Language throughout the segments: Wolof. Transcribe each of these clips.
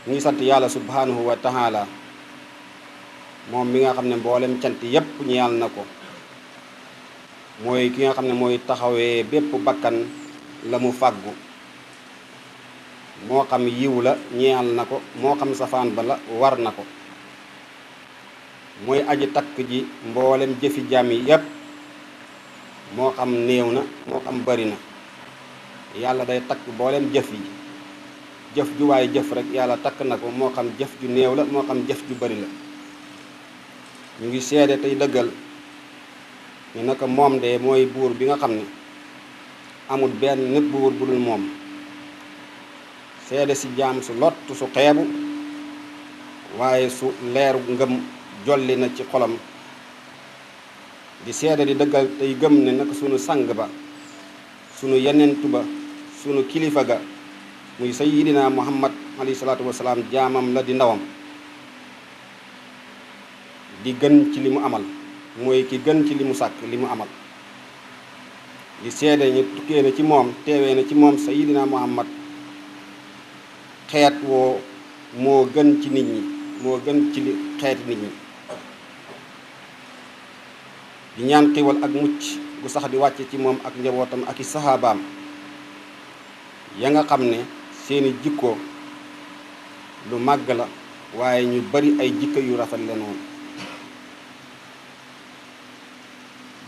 ñu ngi sant yàlla subhanahu wa taala moom mi nga xam ne mboolem cant yépp ñeel na ko mooy ki nga xam ne mooy taxawee bépp bakkan la mu fàggu moo xam yiw la ñeel na ko moo xam safaan ba la war na ko mooy aji takk ji mboolem jëfi jaam yi yépp moo xam néew na moo xam bari na yàlla day takk mboolem jëf yi jëf ju waaye jëf rek yàlla takk na ko moo xam jëf ju néew la moo xam jëf ju bari la ñu ngi seede tey dëggal ne naka moom de mooy buur bi nga xam ne amul benn nit buur bu dul moom seede si jaam su lott su xeebu waaye su leeru ngëm jolli na ci xolam di seede di dëggal tey gëm ne naka sunu sang ba sunu yenentu ba sunu kilifa ga muy sayyidina muhammad alayhi salaatu wasalaam jaamam la di ndawam di gën ci li mu amal mooy ki gën ci li mu sàkk li mu amal di seede ñu tukkee na ci moom teewee na ci moom sayyidina muhammad xeet woo moo gën ci nit ñi moo gën ci li xeeti nit ñi di ñaan xiwal ak mucc gu sax di wàcce ci moom ak njabootam ak i saxaabaam ya nga xam ne seeni jikko lu màgg la waaye ñu bari ay jikko yu rafet la noonu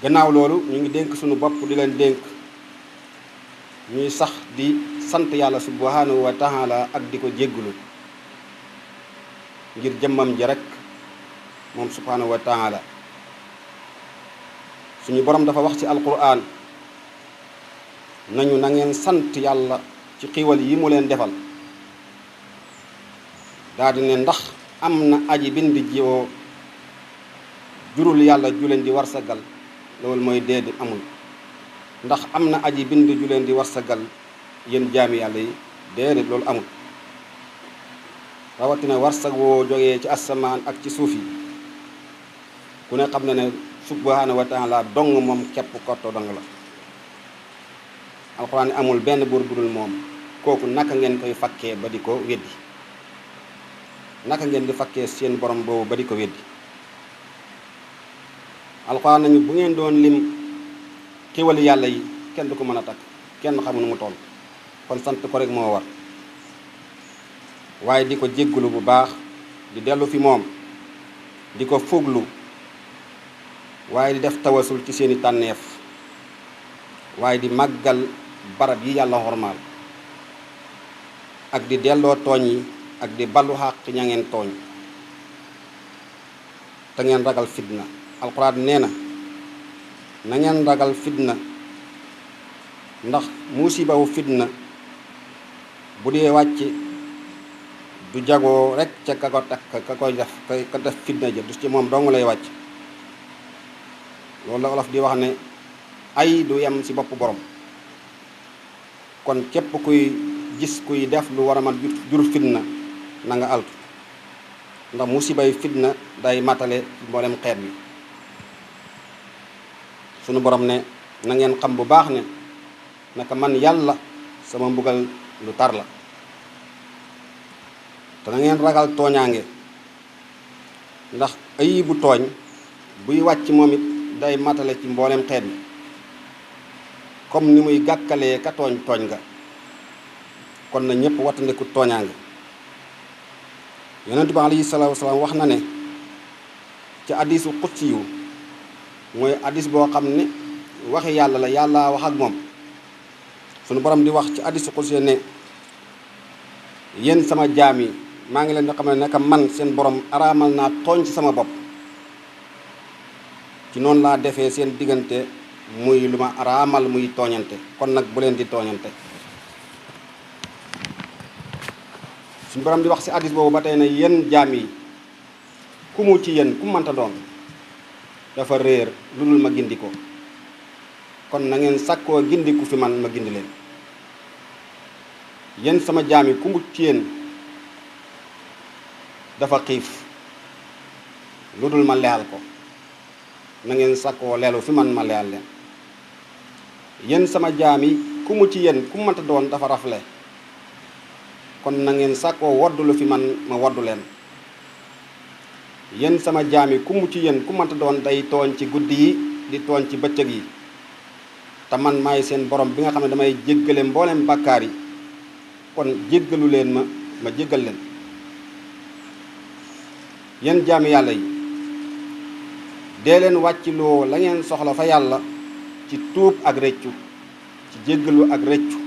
gannaaw loolu ñu ngi dénk suñu bopp di leen dénk ñuy sax di sant yàlla subhanahu wa taala ak di ko jéggulu ngir jëmmam ji rek moom subhanahu wa taala suñu borom dafa wax ci alquran nañu na ngeen sant yàlla ci xiiwal yi mu leen defal daal di ne ndax am na aji bind jiwoo jurul yàlla ju leen di warsagal loolu mooy déedéet amul ndax am na aji bind ju leen di warsagal yéen jaami yàlla yi déedéet loolu amul rawatina warsag woo jógee ci asamaan ak ci suuf yi ku ne xam na ne subhanahu wa taala dong moom képp kotto dong la alxuraan ne amul benn buur budul moom kooku naka ngeen koy fakkee ba di ko weddi naka ngeen di fakkee seen borom boobu ba di ko weddi alxuraan nañu bu ngeen doon lim xéwali yàlla yi kenn du ko mën a takk kenn xamu nu mu toll kon sant ko rek moo war waaye di ko jéggulu bu baax di dellu fi moom di ko fuglu waaye di def tawasul ci seeni tànneef waaye di màggal barab yi yàlla xormaal ak di delloo tooñ yi ak di ballu xàq ña ngeen tooñ te ngeen ragal fitna alxuraan nee na ngeen ragal fitna ndax musibawu fitna bu dee wàcc du jagoo rek ca ka ko takk ka koy def ka def fitna ja du ci moom dong lay wàcc loolu la olof di wax ne ay du yem ci bopp borom kon képp kuy gis kuy def lu war a mat jur fitna na nga altu ndax musibay fitna day matale ci mboolem xeet bi sunu borom ne na ngeen xam bu baax ne naka man yàlla sama mbugal lu tar la te na ngeen ragal tooñaange ndax ayibu tooñ buy wàcc moom it day matale ci mboolem xeet bi comme ni muy gàkkalee ka tooñ nga kon na ñëpp wattandiku tooñaange yonent bi alayhi salaatu wasalaam wax na ne ci hadiisu qudsi yu mooy hadiis boo xam ne waxi yàlla la yàlla wax ak moom sunu borom di wax ci hadiisu qudsi ne yéen sama jaam yi maa ngi leen di xam ne naka man seen borom araamal naa tooñ ci sama bopp ci noonu laa defee seen diggante muy lu ma araamal muy tooñante kon nag bu leen di tooñante suñu borom di wax ci hadiis boobu ba tey ne yéen jaam yi ku mu ci yéen ku mënta doon dafa réer lu dul ma gindi ko kon na ngeen sàkkoo gindiku fi man ma gindi leen yéen sama jaam yi ku mu ci yéen dafa xiif lu dul ma leyal ko na ngeen sàkkoo leelu fi man ma leyal leen yéen sama jaam yi ku mu ci yéen ku mënta doon dafa rafle kon na ngeen sàkkoo woddulu fi man ma woddu leen. yéen sama jaam yi ku mu ci yéen ku mënta doon day tooñ ci guddi yi di tooñ ci bëccëg yi te man maay seen borom bi nga xam ne damay jéggale mboolem bàkkaar yi kon jéggalu leen ma jéggal leen. yéen jaami yàlla yi dee leen wàcciloo la ngeen soxla fa yàlla ci tuub ak rëccu, ci jéggalu ak rëccu.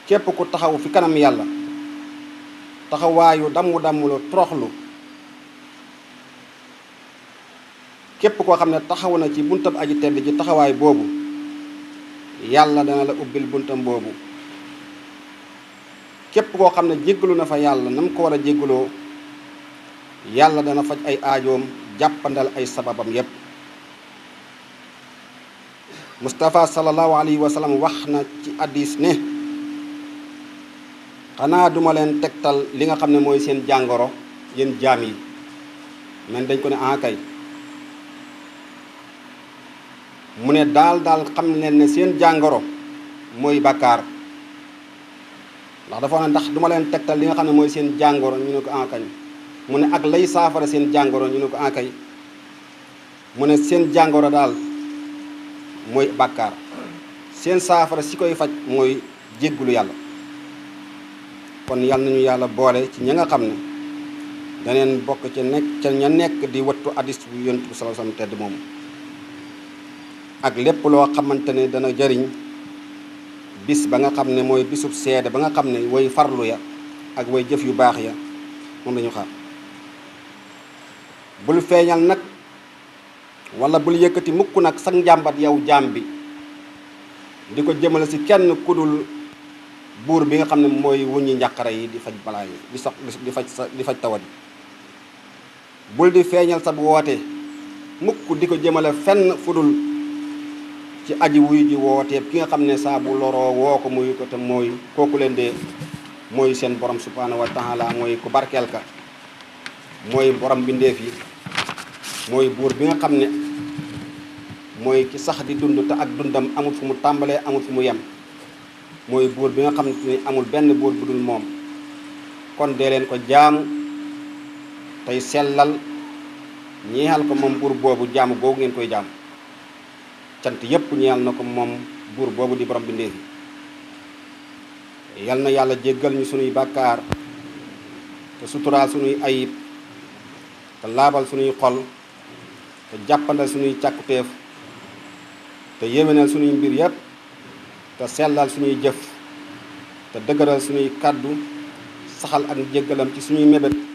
képp ku taxaw fi kanam yàlla taxawaayu damm-dammlu toroxlu, képp koo xam ne taxaw na ci buntab aji tedd ji taxawaay boobu yàlla dana la ubbil buntam boobu. képp koo xam ne jéggalu na fa yàlla na mu ko war a jéggaloo yàlla dana faj ay aajoom jàppandal ay sababam yépp. Mustafa sallallahu alayhi wa sallam wax na ci hadiis ne xanaa duma leen tegtal li nga xam ne mooy seen jàngoro yéen jaam yi. men dañ ko ne kay mu ne daal xam leen ne seen jàngoro mooy bàkkaar. ndax dafa ne ndax duma leen tegtal li nga xam ne mooy seen jàngoro ñu ne ko kañ mu ne ak lay saafara seen jàngoro ñu ne ko kay mu ne seen jàngoro daal mooy bàkkaar, seen saafara si koy faj mooy jéggulu yàlla. kon yal nañu yàlla boole ci ña nga xam ne daneen bokk ca ña nekk di wattu hadiis bu Yonent bi sallallahu alayhi wasallam tedd moomu ak lépp loo xamante ne dana jariñ bis ba nga xam ne mooy bisub seede ba nga xam ne way farlu ya ak way jëf yu baax ya moom lañu xaar. bul feeñal nag wala bul yëkkati mukk nag sa njàmbat yow jaam bi di ko jëmale ci kenn kudul buur bi nga xam ne mooy wuññi njàqare yi di faj balaa yi di faj tawat yi. bul di feeñal sa woote mukk di ko jëmale fenn fudul ci aji wuy ji wooteeb ki nga xam ne saa bu loroo woo ko muy ko te mooy kooku leen de mooy seen borom subhanahu wa taala, mooy ku barkeel ka, mooy borom bindeef yi, mooy buur bi nga xam ne mooy ki sax di dund te ak dundam amul fu mu tàmbalee amul fu mu yem, mooy buur bi nga xam ne amul benn buur bu dul moom. kon dee leen ko jaamu tey sellal ñeexal ko moom buur boobu jaamu googu ngeen koy jaamu. cant yépp ñeexal na ko moom buur boobu di borom bindeef yi. yal na yàlla jéggal ñu sunuy bàkkaar te suturaal sunuy ayib te laabal sunuy xol te jàppandal sunuy càkkutéef te yéwénal sunuy mbir yépp te sellal sunuy jëf te dëgëral sunuy kàddu saxal ak jéggalam ci sunuy mébét